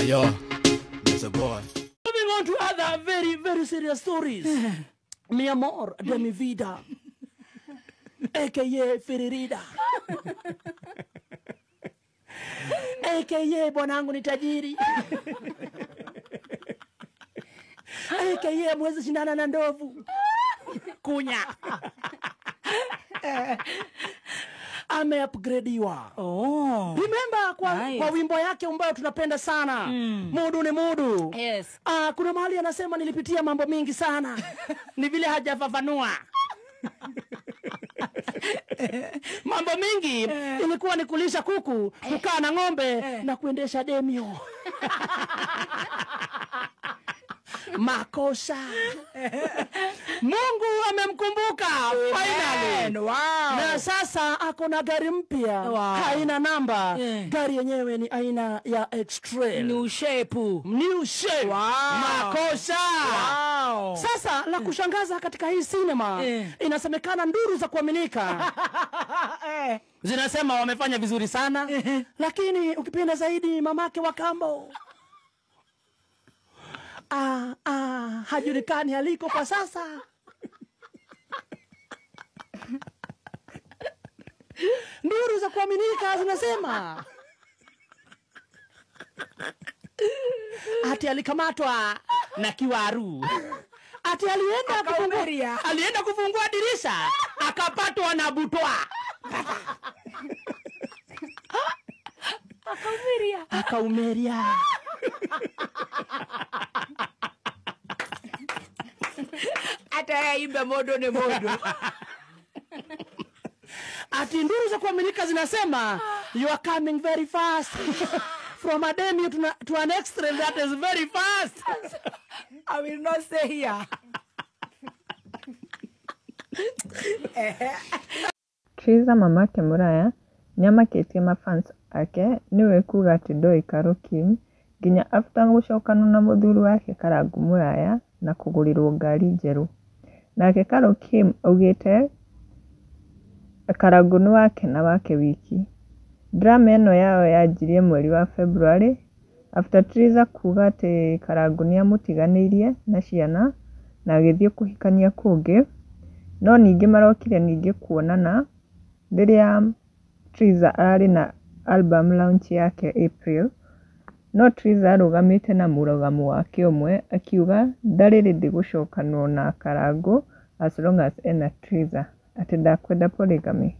Ayo, that's a boy. Moving on to other very, very serious stories. Mi amor de mi vida. AKA Firirida. AKA bwanangu ni tajiri. AKA mwezi shindana na ndovu. Kunya. Ameupgradiwa. Oh. Remember kwa, Nice. kwa wimbo yake ambayo tunapenda sana. Mudu ni mudu. Yes. Ah, kuna mahali anasema nilipitia mambo mingi sana. Ni vile hajafafanua. Mambo mingi ilikuwa ni kulisha kuku, kukaa na ng'ombe na kuendesha demio. Makosa. Mungu amemkumbuka finally. Wow. Na sasa ako na gari mpya. Wow. Haina namba. Eh. Gari yenyewe ni aina ya X-Trail. New shape. New shape. Wow. Makosa. Wow. Sasa la kushangaza katika hii sinema Eh. inasemekana nduru za kuaminika Eh. zinasema wamefanya vizuri sana, lakini ukipenda zaidi mamake wa kambo hajulikani aliko kwa sasa. Nduru za kuaminika zinasema ati alikamatwa na kiwaru, ati Akaumeria. alienda kufungua dirisha akapatwa na butwa. Akaumeria. Akaumeria. Hata yeye aimbe modo ni modo. Ati nduru za kuaminika zinasema you are coming very fast from a demi to an extreme that is very fast. I will not say here. Triza mamake Muraya nĩamakĩtie mafans ake nĩwe kuga atĩ ndoĩ Carol Kim nginya after gũcokana na mũthuri wake Karangu Muraya na kũgũrĩrwo ngari njerũ. Nake Carol Kim augĩte Karangu nĩ wake na wake wiki. Drama ĩno yao yanjirie mweri wa February after Triza kuga atĩ Karangu nĩamũtiganĩirie na ciana na agĩthiĩ kũhikania kũngĩ, no ningĩ marokire ningĩ kuonana rĩrĩa Triza ararĩ na album launch yake April, no Triza arũgamĩte na mũrũgamo wake ũmwe akiuga ndarĩ ready gũcokanwo na Karangu as long as ena Triza, atĩ ndakwenda polygamy.